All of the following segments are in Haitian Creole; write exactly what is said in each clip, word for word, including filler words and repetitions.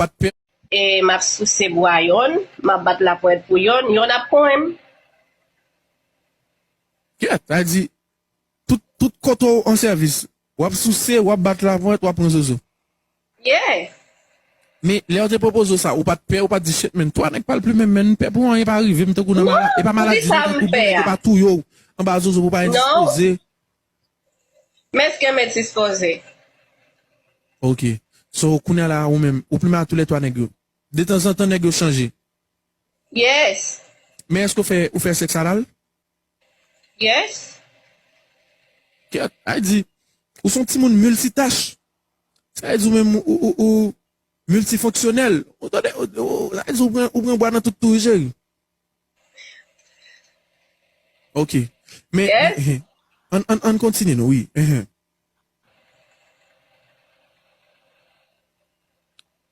pa t pè. E m ap souse bwa yonn, m ap bat laponyèt pou yonn, yonn ap konnen m. Kèt, sa vle di, tout, tout kote w an sèvis, w ap souse, w ap bat laponyèt, w ap pran zozo. Yeah. Men, lè yo te pwopoze w sa, ou pa t pè, ou pa t di, shit, men, twa nèg pral plimen m, men, m pè pou anyen pa rive m, tankou nan maladi, e pa maladi, non, tankou pou nèg yo pa touye w anba zozo pou w pa endispoze. Men èske m endispoze? Ok. So, kounye a la, ou menm, ou plimen ak toulètwa nèg yo. Detanzantan, nèg yo chanje. Yes. Men èske ou fè, ou fè sèks anal? Yes. Kèt, sa vle di, ou se yon timoun miltitach. Sa vle di, ou menm, ou, ou, ou miltifonksyonèl. Ou tande, ou, ou, sa vle di, ou pran, ou pran bwa nan tout tou, wi, cheri. Ok. Men, Yes. An, an, ann kontinye non, wi. Enhen.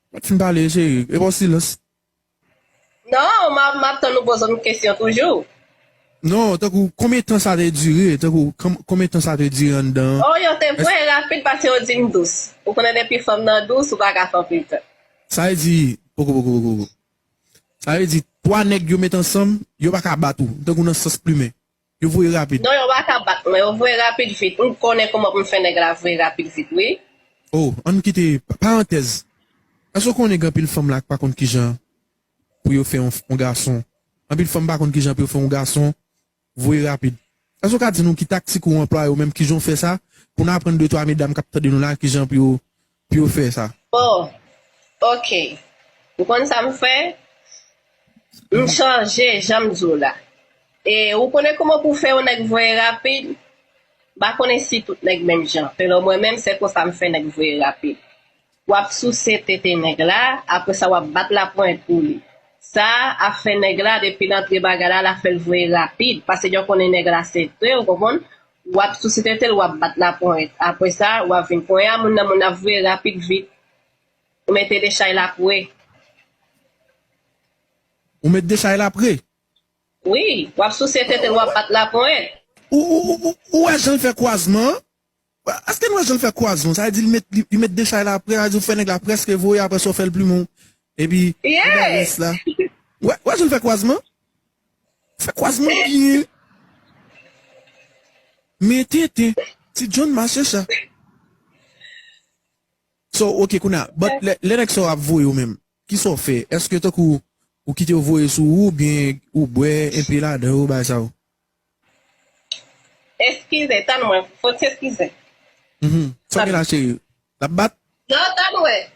Mwen fin pale, cheri. E pa w silans. Non, m ap, m ap tann ou poze m kesyon toujou. Non, tankou, konbyen tan sa te dire? Tankou, kon- konbyen tan sa te dire anndan? Oh, yo te vre rapid paske yo di m dous. Ou konnen depi fanm nan dous, ou pa ka fè anpil tan. Sa vle di, poko, poko, poko, poko. Sa vle di, twa nèg yo met ansanm, yo pa ka bat ou, tankou nan sans plimen. Yo voye rapid. Non, yo pa ka bat mwen, yo voye rapid vit. M konnen kòman pou m fè nèg la voye rapid vit, wi. Oh, ann kite pa- parantèz. Èske w konnen gen anpil fanm la ki pa konn kijan pou yo fè yon, yon gason? Anpil fanm pa konn kijan pou yo fè yon gason voye rapid. Èske w ka di nou ki taktik ou anplwaye ou menm, kijan w fè sa, pou n aprann de twa medam k ap tande nou la, kijan pou yo, pou yo fè sa? Bon, ok. Ou konn sa m fè? M chanje, jan m di w la. E ou konnen kòman pou fè yon nèg voye rapid? M pa konnen si tout nèg menm jan. Selon mwen menm, se konsa m fè nèg voye rapid. W ap souse tete nèg la, apre sa w ap bat laponyèt pou li. Sa ap fè nèg la, depi l antre bagay la, l ap fè l voye rapid. Paske yo konnen nèg la se te, ou konprann? W ap souse tete l, w ap bat laponyèt. Apre sa, w ap vin konnen a moun nan, moun nan ap voye rapid vit. Ou mete dechay la pre. Ou met dechay la pre? Wi, w ap souse tete l, w ap bat laponyèt. Ou, ou, ou, ou, ou wè jan l fè kwazman an? Èske nou wè jan l fè kwazman? Sa vle di li met, li, li met dechay la pre, sa vle di ou fè nèg la prèske voye, apre sa w fè l plimen w. Epi, ou bay rès la. Ou wè, ou wè jan l fè kwazman? Fè kwazman byen. Men tenten, ti John mache cha. So, ok, kounye a, but lè, lè nèg sa yo ap voye w menm, kisa w fè? Èske tankou ou kite yo voye sou ou, oubyen ou bwè enpe ladan yo, bagay sa yo? Eskize, tann mwen, fò w eskize. Mhm. Sa w gen la, cheri? L ap bat? Non, tann mwen.